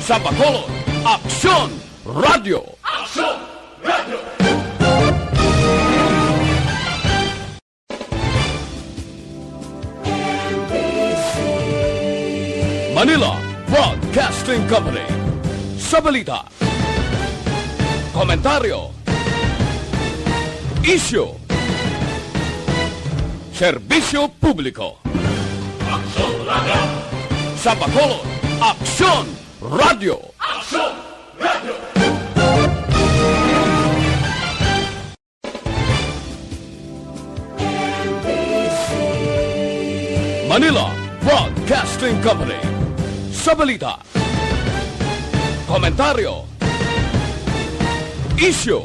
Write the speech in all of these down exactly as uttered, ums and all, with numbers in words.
Sa Bacolod, Aksyon Radio. Aksyon Radio. Manila Broadcasting Company. Sa balita, komentaryo, isyu, serbisyo publiko. Aksyon Radio. Sa Bacolod, Aksyon Radio. Aksyon Radio. Manila Broadcasting Company. Sa balita, komentaryo, isyu,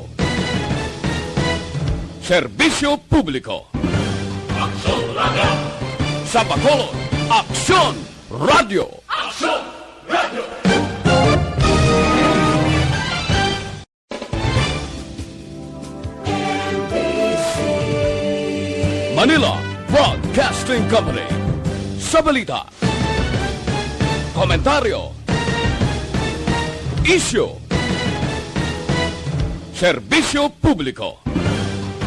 serbisyo publiko. Aksyon Radio. Sa Bacolod, Aksyon Radio. Aksyon Radio. Manila Broadcasting Company. Sa balita, komentaryo, isyu, serbisyo publiko.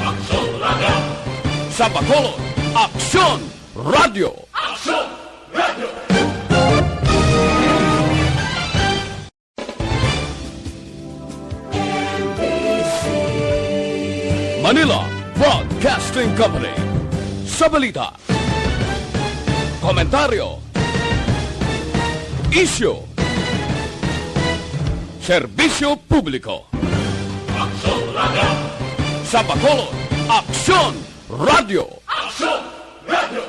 Aksyon Radio. Sa Bacolod, Aksyon Radio. Aksyon Radio. Manila Broadcasting Company. Sa balita, komentaryo, isyu, serbisyo publiko. Aksyon Radio. Sa Bacolod, Aksyon Radio. Aksyon Radio.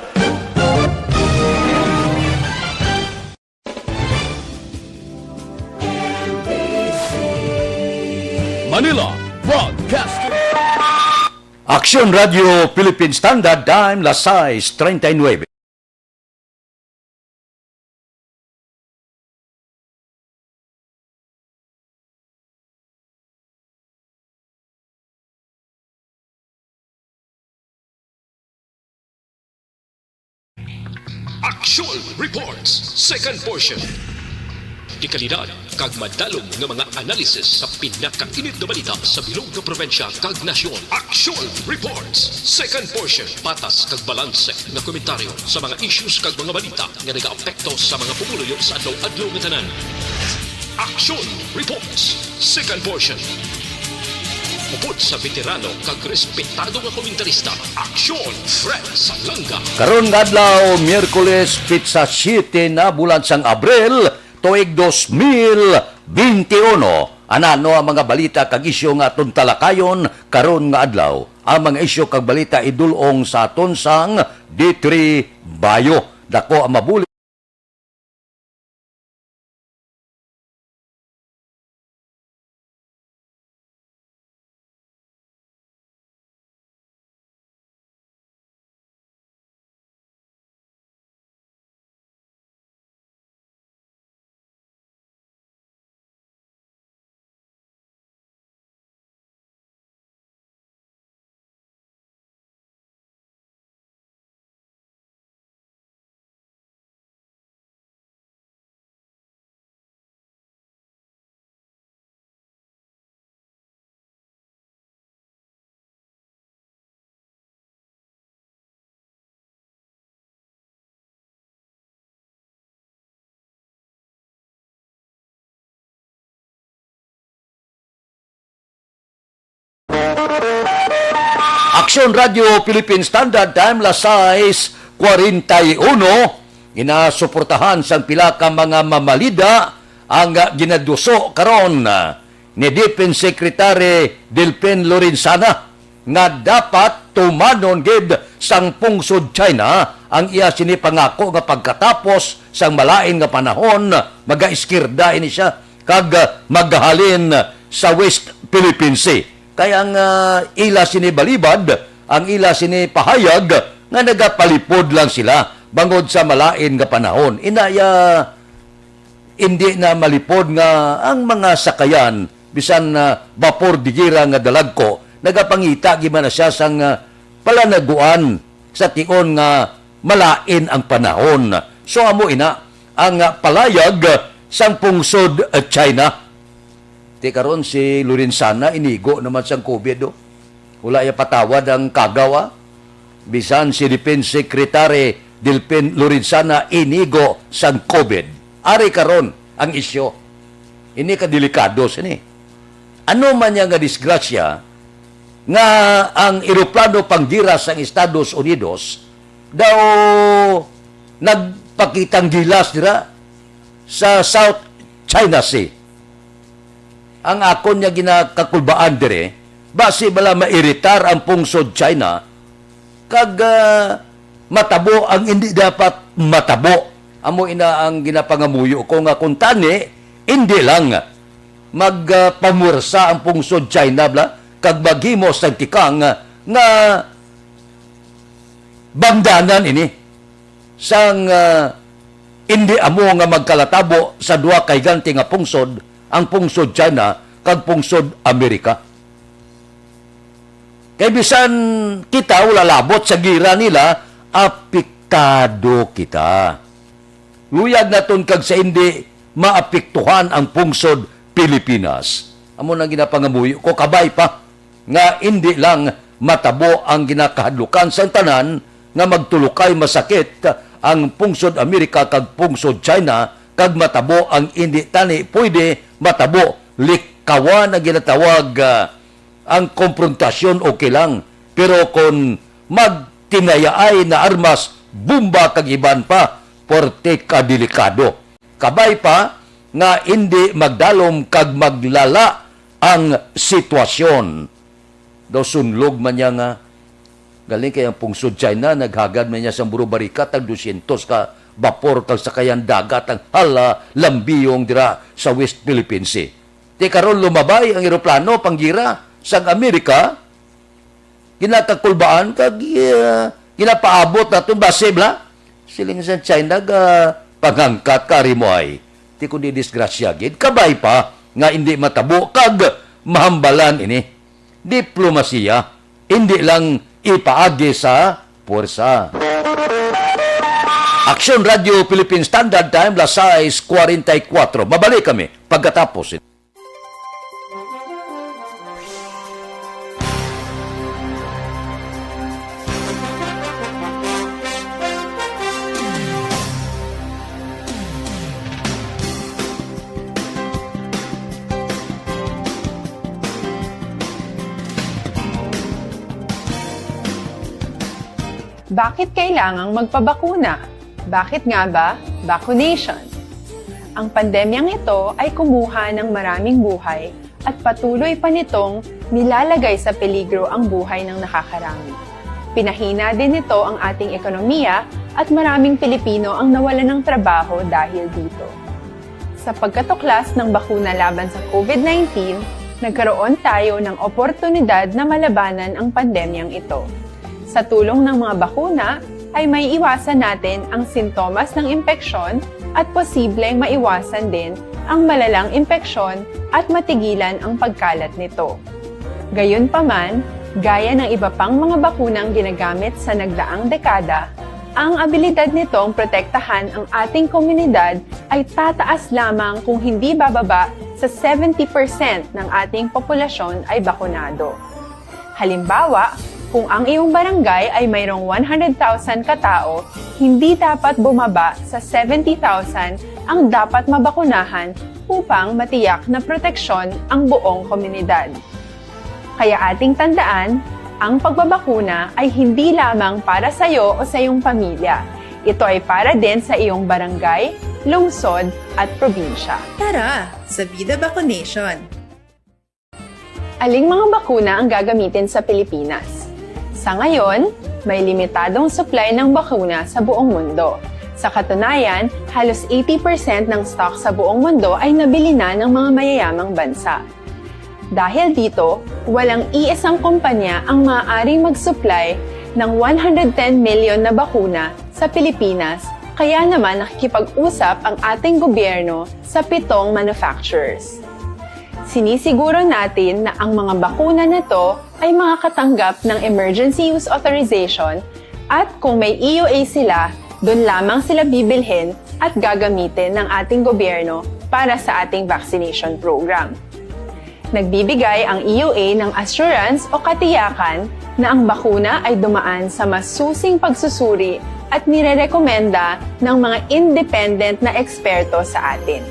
Manila Broadcasting. Aksyon Radio Philippine Standard Time, las sais treinta y nueve. Aksyon Reports, second portion. Dekalidad kag madalom nga mga analisis sa pinakainit nga balita sa bilog nga probinsya kag nasyon. Aksyon Reports, second portion. Patas kag balanse nga komentaryo sa mga issues kag mga balita nga nagaapekto sa mga pumuluyo sa adlaw-adlaw nga tanan. Aksyon Reports, second portion. Upod sa veterano kag respetado nga komentarista, Aksyon Fred Salanga. Karon nga adlaw, Miyerkules, petsa siete na bulan sang Abril, tuig dos mil bente uno. Anano ang mga balita kag isyu nga aton talakayon karon nga adlaw? Ang mga isyu kag balita idul-ong sa aton sang D three Bayo. Dako ang mabuli. Aksyon Radio Philippine Standard Time, las sais kwarenta y uno. Ginasuportahan sang pila ka mga mamalida ang, ah, ginaduso karon, ah, ni Defense Secretary Delfin Lorenzana nga dapat tumanon gid sang pungsod China ang iya sini pangako nga pagkatapos sang malain nga panahon, maga-iskirda ini siya kag, ah, maghalin sa West Philippine Sea. Kay ang, ah, ila sini balibad, ang ila sini pahayag nga nagapalipod lang sila bangod sa malain nga panahon. Inaya, indi na malipod nga ang mga sakayan, bisan, ah, bapor digira nga dalagko, nagapangita gid man na siya sang, ah, palanaguan sa tion nga malain ang panahon. So, amo ina ang, ah, palayag sang pungsod, eh, China. Ti karon si Lorenzana inigo naman sang COVID, oh. Wala iya patawad ang kagaw, ah. Bisan si Defense Secretary Delfin Lorenzana inigo sang COVID. Ari karon ang isyu. Ini ka delikado sini. Ano man niya nga disgrasya nga ang eroplano panggira sang Estados Unidos daw nagpakitang gilas dira sa South China Sea. Ang akon nga ginakakulbaan dire, basi bala mairitar ang pungsod China, kag, ah, matabo ang hindi dapat matabo. Amo ina ang ginapangamuyo ko nga kung tani, hindi lang magpamursa ang pungsod China, bla, kag maghimo sa tikang nga bangdanan ini sang, ah, indi amo nga magkalatabo sa duha ka higante nga pungsod, ang pungsod China kag pungsod Amerika. Kay bisan kita wala labot sa gira nila, apektado kita. Luyag naton kag sa indi maapektuhan ang pungsod Pilipinas. Amo nang ginapangamuyo ko, kabay pa nga indi lang matabo ang ginakahadlukan sang tanan nga magtulukay masakit ang pungsod Amerika kag pungsod China, kag matabo ang indi tani pwede matabo, likawan ang ginatawag, ah, ang komprontasyon, okay lang. Pero kon magtinayaay na armas, bomba kag iban pa, porte ka delikado. Kabay pa nga indi magdalom kag maglala ang sitwasyon. Daw sunlog man niya nga galing kay ang pungsod China, naghagad man niya sang burubarika tag dosyentos ka bapor kag sakayan dagat ang hala lambiyong dira sa West Philippine Sea. Ti karon lumabay ang eroplano panggira sang Amerika, ginakakulbaan kag, ah, ginapaabot naton basi bla. Siling sa China, ga pangangkat ka ari mo ay. Ti kundi disgrasya gid, kabay pa nga indi matabo kag mahambalan ini. Diplomasiya, indi lang ipaagi sa puwersa. Aksyon Radio Philippine Standard Time, las sais cuarenta y cuatro. Mabalik kami pagkatapos. Bakit kailangang magpabakuna? Bakit nga ba vaccination? Ang pandemyang ito ay kumuha ng maraming buhay at patuloy pa nitong nilalagay sa peligro ang buhay ng nakakarami. Pinahina din nito ang ating ekonomiya at maraming Pilipino ang nawalan ng trabaho dahil dito. Sa pagkatuklas ng bakuna laban sa COVID nineteen, nagkaroon tayo ng oportunidad na malabanan ang pandemyang ito. Sa tulong ng mga bakuna, ay maiiwasan natin ang sintomas ng impeksyon at posibleng maiwasan din ang malalang impeksyon at matigilan ang pagkalat nito. Gayunpaman, gaya ng iba pang mga bakunang ginagamit sa nagdaang dekada, ang abilidad nitong protektahan ang ating komunidad ay tataas lamang kung hindi bababa sa seventy percent ng ating populasyon ay bakunado. Halimbawa, kung ang iyong barangay ay mayroong one hundred thousand katao, hindi dapat bumaba sa seventy thousand ang dapat mabakunahan upang matiyak na proteksyon ang buong komunidad. Kaya ating tandaan, ang pagbabakuna ay hindi lamang para sa iyo o sa iyong pamilya. Ito ay para din sa iyong barangay, lungsod, at probinsya. Tara, sa Vida Vaccination! Aling mga bakuna ang gagamitin sa Pilipinas? Sa ngayon, may limitadong supply ng bakuna sa buong mundo. Sa katunayan, halos eighty percent ng stock sa buong mundo ay nabili na ng mga mayayamang bansa. Dahil dito, walang iisang kumpanya ang maaaring mag-supply ng one hundred ten million na bakuna sa Pilipinas, kaya naman nakikipag-usap ang ating gobyerno sa pitong manufacturers. Sinisiguro natin na ang mga bakuna na to ay makakatanggap ng emergency use authorization at kung may E U A sila, doon lamang sila bibilhin at gagamitin ng ating gobyerno para sa ating vaccination program. Nagbibigay ang E U A ng assurance o katiyakan na ang bakuna ay dumaan sa masusing pagsusuri at nirerekomenda ng mga independent na eksperto sa atin.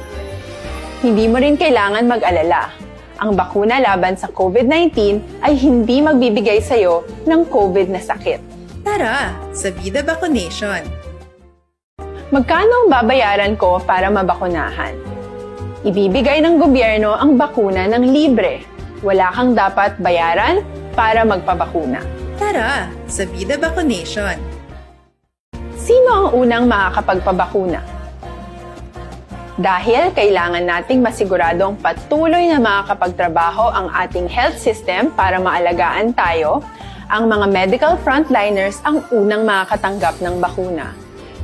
Hindi mo rin kailangan mag-alala. Ang bakuna laban sa COVID nineteen ay hindi magbibigay sa iyo ng COVID na sakit. Tara sa Vida Vacunation! Magkano ang babayaran ko para mabakunahan? Ibibigay ng gobyerno ang bakuna ng libre. Wala kang dapat bayaran para magpabakuna. Tara sa Vida Vacunation! Sino ang unang makakapagpabakuna? Dahil kailangan nating masiguradong patuloy na makakapagtrabaho ang ating health system para maalagaan tayo, ang mga medical frontliners ang unang makakatanggap ng bakuna.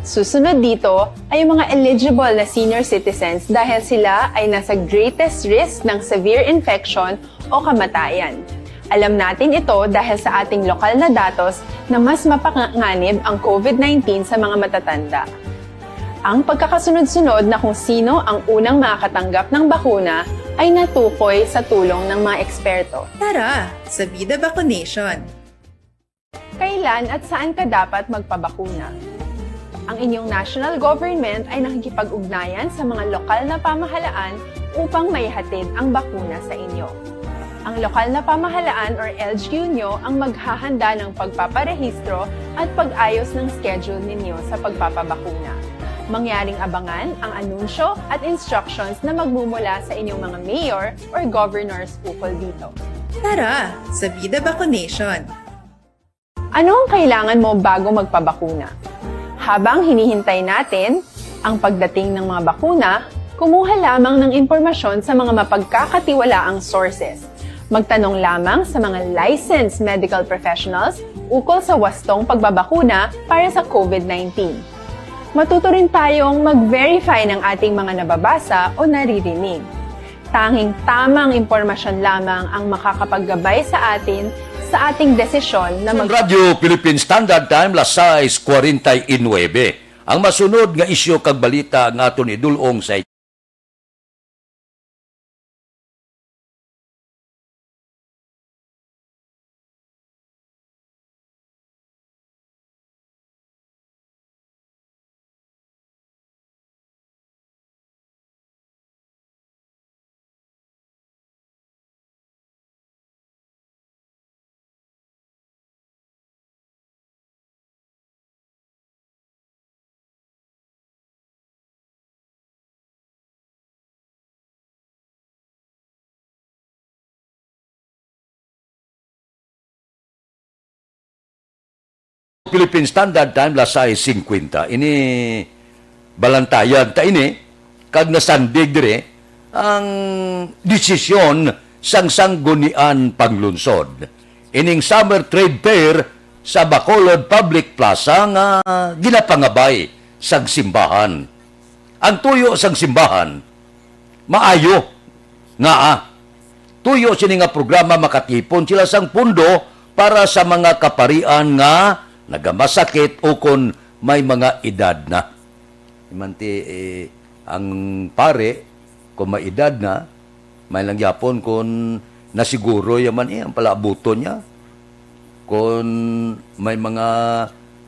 Susunod dito ay ang mga eligible na senior citizens dahil sila ay nasa greatest risk ng severe infection o kamatayan. Alam natin ito dahil sa ating lokal na datos na mas mapanganib ang COVID nineteen sa mga matatanda. Ang pagkakasunod-sunod na kung sino ang unang makakatanggap ng bakuna ay natukoy sa tulong ng mga eksperto. Tara sa Vida Vacunation! Kailan at saan ka dapat magpabakuna? Ang inyong national government ay nakikipag-ugnayan sa mga lokal na pamahalaan upang maihatid ang bakuna sa inyo. Ang lokal na pamahalaan or L G U nyo ang maghahanda ng pagpaparehistro at pag-ayos ng schedule ninyo sa pagpapabakuna. Mangyaring abangan ang anunsyo at instructions na magmumula sa inyong mga mayor or governors ukol dito. Tara sa Vida Vacunation! Ano ang kailangan mo bago magpabakuna? Habang hinihintay natin ang pagdating ng mga bakuna, kumuha lamang ng impormasyon sa mga mapagkakatiwalaang sources. Magtanong lamang sa mga licensed medical professionals ukol sa wastong pagbabakuna para sa COVID nineteen. Matuto rin tayong mag-verify ng ating mga nababasa o naririnig. Tanging tamang impormasyon lamang ang makakapaggabay sa atin sa ating desisyon na mag- Radyo Philippine Standard Time, las sais cuarenta y nueve. Ang masunod nga isyu kag balita nga aton idul-ong sa Philippine Standard Time, las sais cincuenta. Ini balantayan ta ini, kag nasandig diri ang desisyon sang Sangguniang Panglungsod. Ining Summer Trade Fair sa Bacolod Public Plaza nga ginapangabay sang simbahan. Ang tuyo sang simbahan, maayo nga, ah, tuyo sini nga programa makatipon sila sang pondo para sa mga kaparian nga nagamasakit ukon may mga edad na. Imanti, eh, ang pare, kung may edad na, may lang gyapon kung nasiguro yaman, eh, ang palaabuton niya. Kung may mga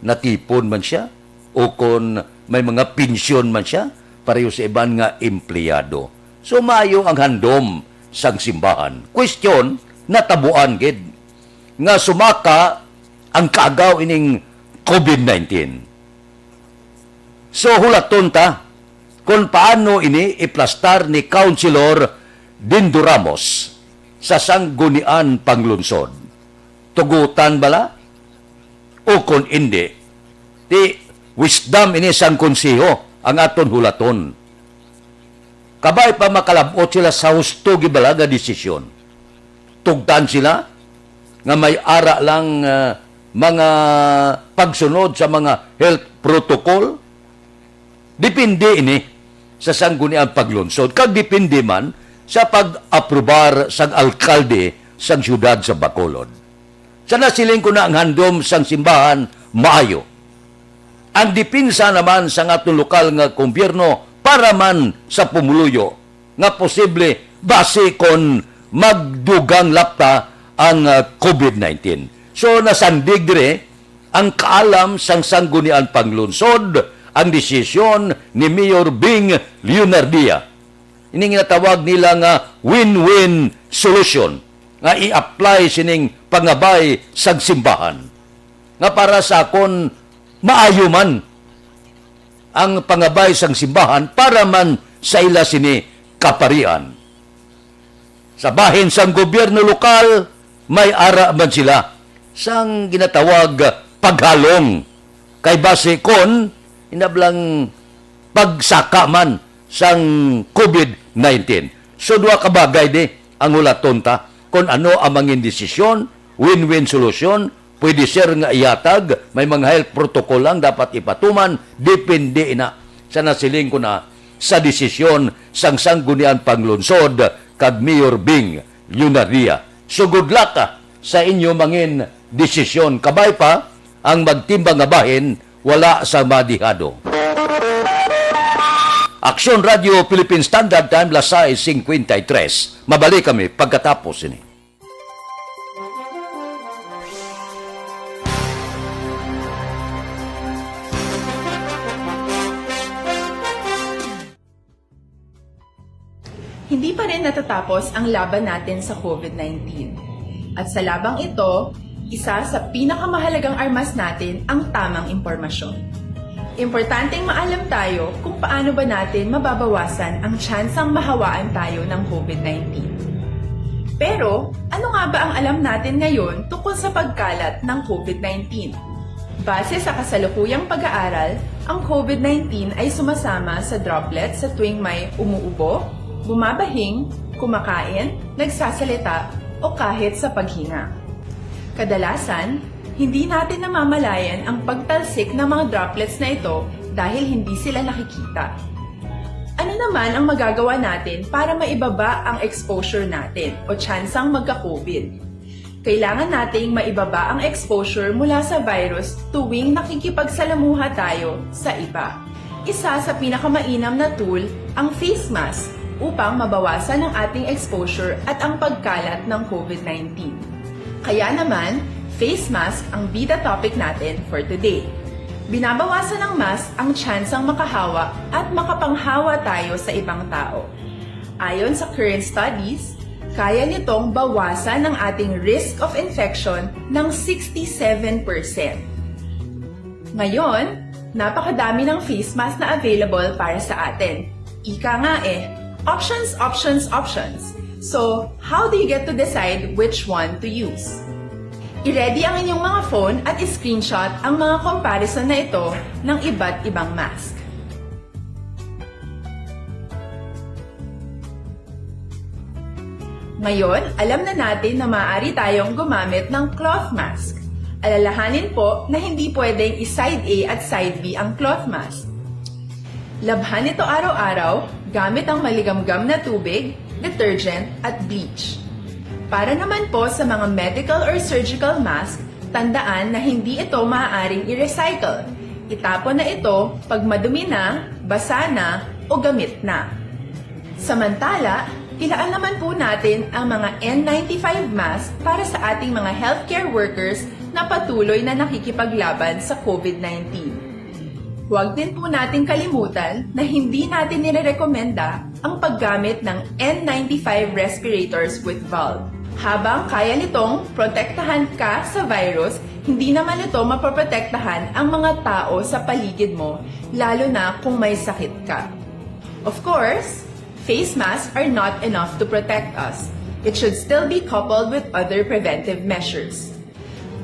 natipon man siya, o kung may mga pensyon man siya, pareho sa iban nga empleyado. So, maayo ang handom sang simbahan. Question, natabuan gid nga sumaka ang kaagaw ining COVID nineteen. So, hulaton ta kung paano ini iplastar ni Councilor Dindo Ramos sa Sangguniang Panglungsod. Tugutan bala? O kon indi, ti wisdom ini sang konseho ang aton hulaton. Kabay pa makalab-ot sila sa husto gid bala nga desisyon. Tugtan sila nga may ara lang, ah, mga pagsunod sa mga health protocol. Depende ini sa Sangguniang Panglungsod, kag depende man sa pag-aprobar sang alkalde sang siyudad sa Bacolod. Sa nasiling ko na ang handom sang simbahan, maayo. Ang depensa naman sang aton lokal nga gobyerno para man sa pumuluyo nga posible basi kon magdugang lapta ang, ah, COVID nineteen. So, nasandig diri ang kaalam sang Sangguniang Panglungsod, ang desisyon ni Mayor Bing Leonardia. Ini ginatawag nila nga win-win solution nga i-apply sining pangabay sang simbahan. Nga para sa akon, maayo man ang pangabay sang simbahan para man sa ila sini kaparian. Sa bahin sang gobyerno lokal, may ara man sila sang ginatawag paghalong, kay basi kon inablang pagsaka man sang COVID nineteen. So, duha ka bagay di ang hulaton ta, kon ano ang mangin desisyon, win-win solution, pwede, sir, nga ihatag, may mga health protocol lang dapat ipatuman, depende ina sa nasiling ko na sa desisyon sang Sangguniang Panglungsod kag Mayor Bing Leonardia. So, good luck, ah, sa inyo mangin desisyon. Kabay pa ang magtimbang nga bahin wala sa madihado. Aksyon Radio Philippine Standard Time, las sais cincuenta y tres. Mabalik kami pagkatapos ini. Hindi pa rin natatapos ang laban natin sa COVID nineteen. At sa labang ito, isa sa pinakamahalagang armas natin ang tamang impormasyon. Importanteng maalam tayo kung paano ba natin mababawasan ang tsansang mahawaan tayo ng COVID nineteen. Pero, ano nga ba ang alam natin ngayon tungkol sa pagkalat ng COVID nineteen? Base sa kasalukuyang pag-aaral, ang COVID nineteen ay sumasama sa droplets sa tuwing may umuubo, bumabahing, kumakain, nagsasalita, o kahit sa paghinga. Kadalasan, hindi natin namamalayan ang pagtalsik ng mga droplets na ito dahil hindi sila nakikita. Ano naman ang magagawa natin para maibaba ang exposure natin o tsansang magka-COVID? Kailangan nating maibaba ang exposure mula sa virus tuwing nakikipagsalamuha tayo sa iba. Isa sa pinakamainam na tool ang face mask upang mabawasan ang ating exposure at ang pagkalat ng COVID nineteen. Kaya naman, face mask ang bida topic natin for today. Binabawasan ng mask ang tsansang makahawa at makapanghawa tayo sa ibang tao. Ayon sa current studies, kaya nitong bawasan ang ating risk of infection ng sixty-seven percent. Ngayon, napakadami ng face mask na available para sa atin. Ika nga eh, options, options, options. So, how do you get to decide which one to use? I-ready ang inyong mga phone at i-screenshot ang mga comparison na ito ng iba't ibang mask. Ngayon, alam na natin na maaari tayong gumamit ng cloth mask. Alalahanin po na hindi pwedeng i-side A at side B ang cloth mask. Labhan ito araw-araw gamit ang maligamgam na tubig, detergent, at bleach. Para naman po sa mga medical or surgical mask, tandaan na hindi ito maaaring i-recycle. Itapon na ito pag madumi na, basa na, o gamit na. Samantala, ilaan naman po natin ang mga N ninety-five mask para sa ating mga healthcare workers na patuloy na nakikipaglaban sa COVID nineteen. Huwag din po nating kalimutan na hindi natin nirerekomenda ang paggamit ng N ninety-five respirators with valve. Habang kaya nitong protektahan ka sa virus, hindi naman ito mapoprotektahan ang mga tao sa paligid mo, lalo na kung may sakit ka. Of course, face masks are not enough to protect us. It should still be coupled with other preventive measures.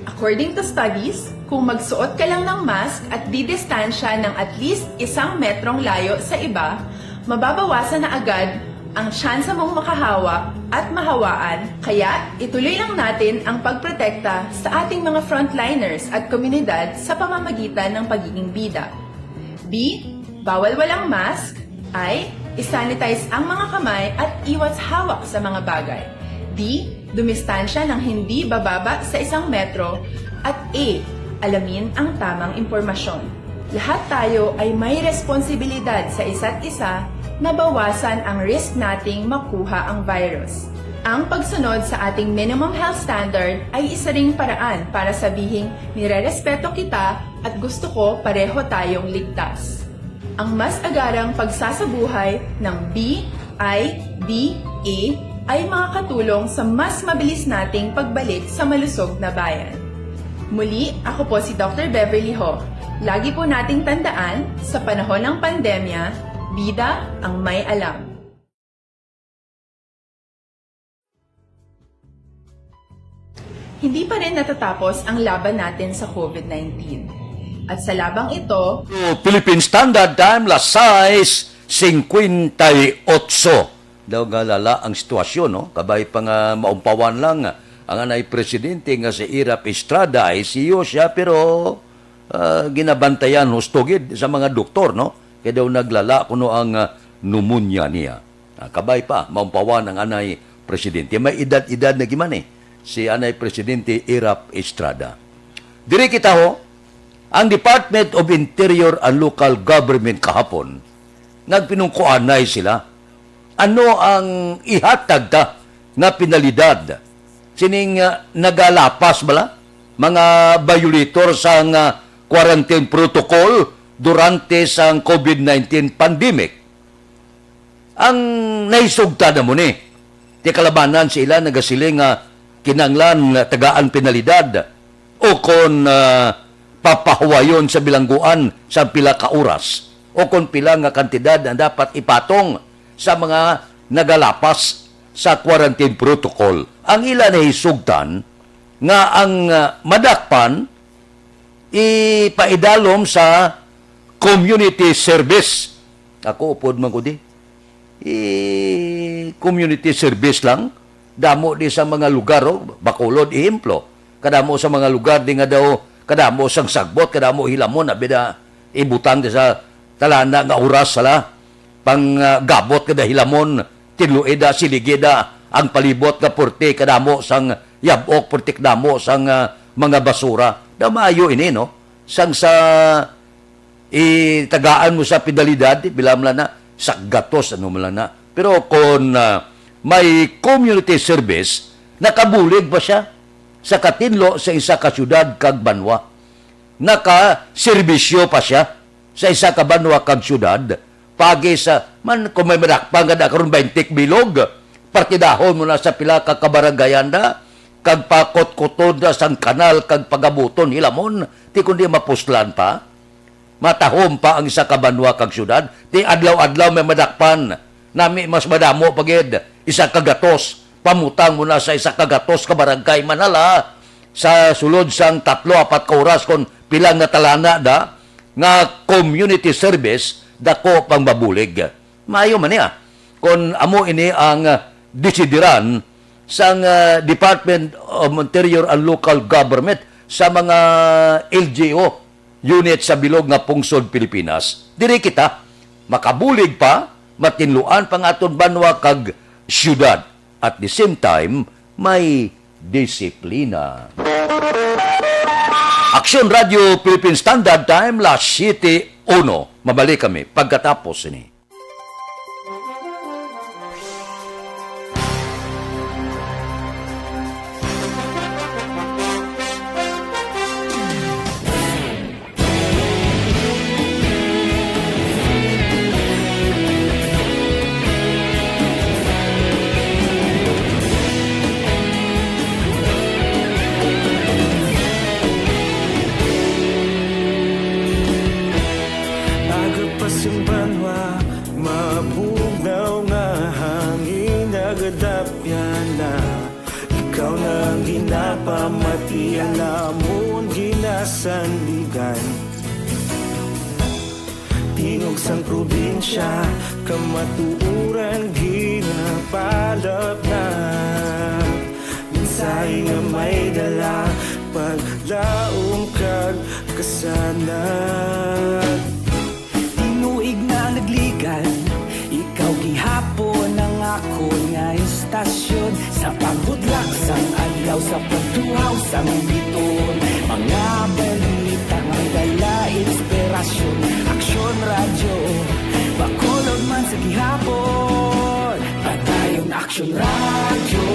According to studies, kung magsuot ka lang ng mask at didistansya ng at least isang metrong layo sa iba, mababawasan na agad ang tsansa mong makahawa at mahawaan, kaya ituloy lang natin ang pagprotekta sa ating mga frontliners at komunidad sa pamamagitan ng pagiging bida. B, bawal walang mask. I, isanitize ang mga kamay at iwas hawak sa mga bagay. D, dumistansya ng hindi bababa sa isang metro. At E, alamin ang tamang impormasyon. Lahat tayo ay may responsibilidad sa isa't isa mabawasan ang risk nating makuha ang virus. Ang pagsunod sa ating minimum health standard ay isa ring paraan para sabihing nirerespeto kita at gusto ko pareho tayong ligtas. Ang mas agarang pagsasabuhay ng B I D A ay makakatulong sa mas mabilis nating pagbalik sa malusog na bayan. Muli, ako po si Doctor Beverly Ho. Lagi po nating tandaan, sa panahon ng pandemya, bida ang may alam. Hindi pa rin natatapos ang laban natin sa COVID nineteen. At sa labang ito, Philippine Standard Time, las sais cincuenta y ocho. Daw nga lala ang sitwasyon, no? Kabay pa nga maumpawan lang ang anay presidente nga si Erap Estrada, I C U siya, pero, ah, ginabantayan husto gid sa mga doktor, no? Kay daw naglala kuno ang, ah, pneumonia niya. Ah, kabay pa, maumpawan ang anay presidente. May edad-edad na giman eh, si anay presidente Erap Estrada. Diri kita ho, ang Department of Interior and Local Government kahapon, nagpinungkuanay sila. Ano ang ihatag ta nga penalidad sining, ah, nagalapas bala, mga violator sang, ah, quarantine protocol durante sang COVID nineteen pandemic? Ang nahisugtan na mo ni, ti kalabanan sa ila nagasiling nga kinanglan nga tagaan penalidad o kon, ah, papahuwayon sa bilangguan sa pila ka oras o kon pila nga kantidad ang dapat ipatong sa mga nagalapas sa quarantine protocol. Ang ila nahisugtan nga ang, ah, madakpan ipaidalom sa community service. Ako upod man ko di. I-, community service lang. Damo di sa mga lugar, oh, Bacolod, ehemplo. Kadamo sa mga lugar di nga daw, kadamo sang sagbot, kadamo hilamon, abi da, ibutang di sa talana nga oras sala. Pang, ah, gabot kada hilamon, tinloi da, siligi da, ang palibot nga porte, kadamo sang yab-ok, porte kadamo sang, ah, mga basura. Da maayo ini, no? Sang sa itagaan mo sa penalidad, bilang lang na, sa gatos, ano man lang na. Pero kung, ah, may community service, nakabulig pa siya sa katinlo sa isa ka syudad kag banwa. Nakaserbisyo pa siya sa isa ka banwa kag syudad. Pagi sa, man, kung may madakpan nga da karon twenty ka bilog, partidahon mo na sa pila ka kabaranggayan da, kag pakutkuton da sang kanal, kag pagabuton, hilamon, ti kundi mapuslan pa. Matahom pa ang isa ka banwa kag syudad, ti adlaw-adlaw may madakpan. Nami mas madamo pa gid, isa ka gatos. Pamutang mo na sa isa ka gatos ka barangay, manala sa sulod sang tatlo, apat ka oras kon pila nga talana da nga community service, dako pang mabulig. Maayo man niya kon amo ini ang, ah, desideran sang, ah, Department of Interior and Local Government sa mga L G U unit sa bilog nga pungsod Pilipinas. Diri kita makabulig pa, matinluan pa nga aton banwa kag syudad. At the same time, may disiplina. Aksyon Radio Philippine Standard Time, las siyete uno. Mabalik kami pagkatapos ini. Aga pa sing banwa, mabugnaw nga hangin, nagadapyan na. Ikaw na ang ginapamati, ang amon ginasandigan. Tingog sang probinsya, kamatuoran ginapalapnag. Mensahe nga may dala, paglaom kag kasanag. Tinuig na nagligan, ikaw gihapon ang akon nga istasyon. Sa pagudlak sang adlaw, sa pagtuhaw sang biton, mga balita nga dala inspirasyon. Aksyon Radyo Bacolod man sa gihapon. Aksyon Radyo,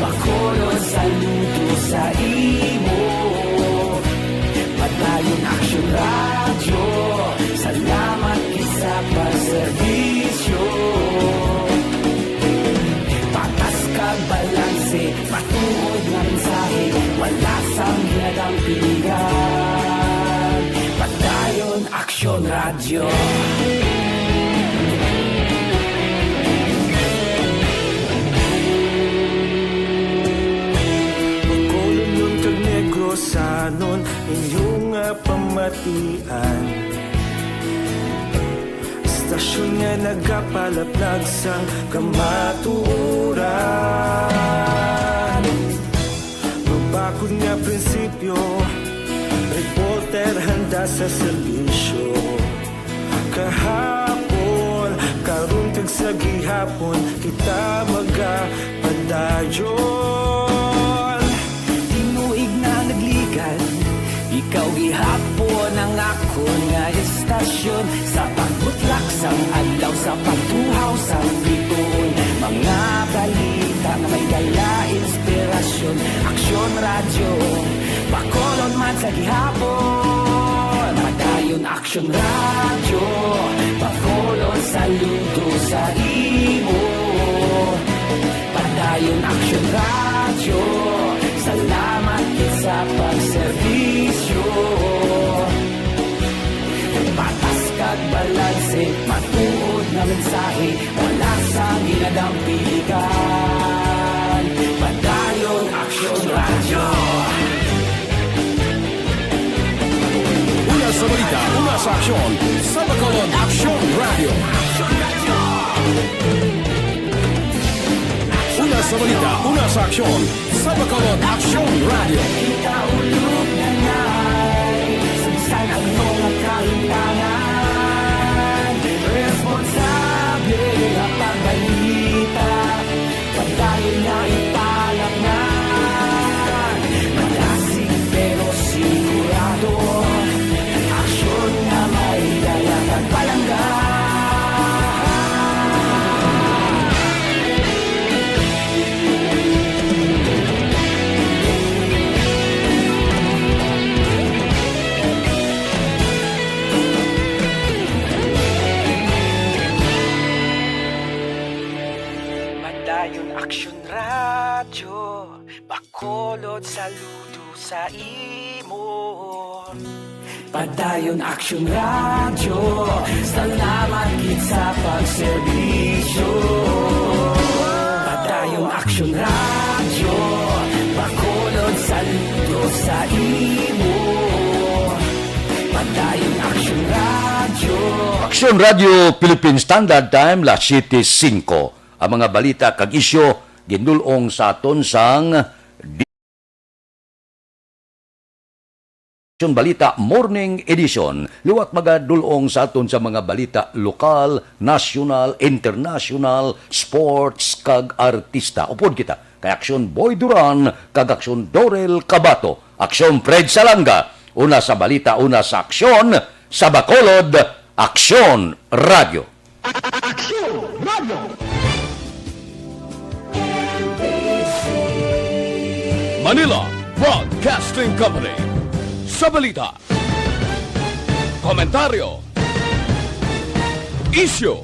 Bacolod, saludo sa imo. Padayon Aksyon Radyo, salamat gid sa pagserbisyo. Patas kag balanse, matuod nga mensahe, wala sang ginadampigan. Padayon Aksyon Radyo. Bacolodnon kag Negrosanon, inyo nga pamatian. Estasyon nga nagapalaplag sang kamatuoran. Mabakod nga prinsipyo, reporter handa sa serbisyo. Kahapon, karon kag sa gihapon, kita magapadayon. Tinuig na nagligad, ikaw gihapon ang akon nga estasyon. Sa pagbutlak sang adlaw, sa pagtuhaw sang bituon, mga balita nga may dala inspirasyon. Aksyon Radyo, Bacolod man sa gihapon. Padayon Aksyon Radyo, Bacolod, saludo sa imo. Padayon Aksyon Radyo, salamat gid sa pagserbisyo. Patas kag balanse, matuod nga mensahe, wala sang ginadampigan. Padayon Aksyon Radyo. Una sa balita, una sa aksyon, sa Bacolod Aksyon Radyo. Una sa balita, una sa aksyon, sa Bacolod Aksyon Radyo. Kita ulog na ngay, sa bisan ano nga kahitangan, responsable nga pagbalita. Padayon nga ipalaknag, malasig pero sigurado, aksyon nga may dala kag palangga. Padayon Aksyon Radyo, Bacolod, saludo sa imo. Padayon Aksyon Radyo, salamat gid sa pagserbisyo. Padayon Aksyon Radyo, Bacolod, saludo sa imo. Padayon Aksyon Radyo. Aksyon Radyo Philippine Standard Time, las siete cinco. Ang mga balita kag isyu gindul-ong sa aton sang Aksyon Balita Morning Edition. Liwat magadul-ong sa aton sa mga balita lokal, nasyonal, internasyonal, sports, kag artista. Upod kita kay Aksyon Boy Duran kag Aksyon Dorel Cabato. Aksyon Fred Salanga. Una sa balita, una sa aksyon, sa Bacolod, Aksyon Radyo. Aksyon Radyo. Manila Broadcasting Company. Sa balita, komentaryo, isyu,